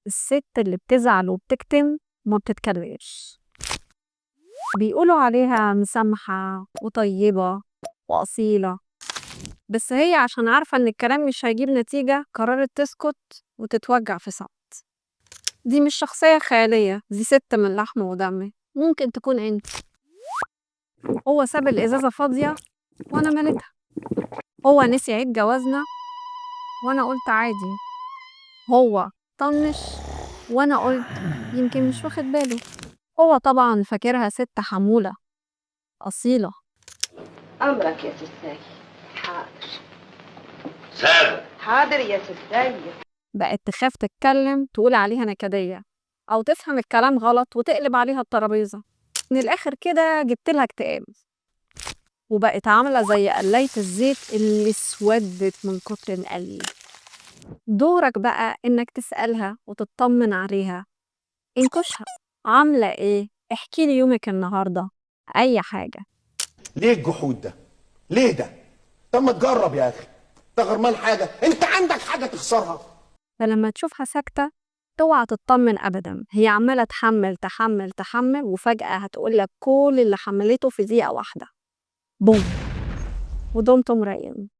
الست اللي بتزعل وبتكتم وما بتتكلمش. بيقولوا عليها مسامحة وطيبة وأصيلة، بس هي عشان عارفة إن الكلام مش هيجيب نتيجة قررت تسكت وتتوجع في صمت. دي مش شخصية خيالية، دي ست من لحم ودم، ممكن تكون انت. هو ساب الإزازة فاضية وأنا مليتها، هو نسي عيد جوازنا وأنا قلت عادي، هو طنش وأنا قلت يمكن مش واخد باله. هو طبعا فاكرها ست حمولة أصيلة. أمرك يا ستاي. حاضر. سابق. حاضر يا ستاي. بقت تخاف تتكلم تقول عليها نكدية أو تفهم الكلام غلط وتقلب عليها الترابيزة. من الآخر كده جبت لها اكتئاب، وبقت عاملة زي قلاية الزيت اللي اسودت من كتر القلي. دورك بقى إنك تسألها وتطمن عليها، انكشها، عاملة إيه؟ احكي لي يومك النهاردة، أي حاجة. ليه الجحود ده؟ ليه ده؟ طب ما تجرب يا اخي، انت غرمان حاجه؟ انت عندك حاجه تخسرها؟ فلما تشوفها ساكتة اوعى تطمن أبدا، هي عمالة تحمل تحمل تحمل، وفجأة هتقولك كل اللي حملته في دقيقة واحدة، بوم. ودمتم رايقين.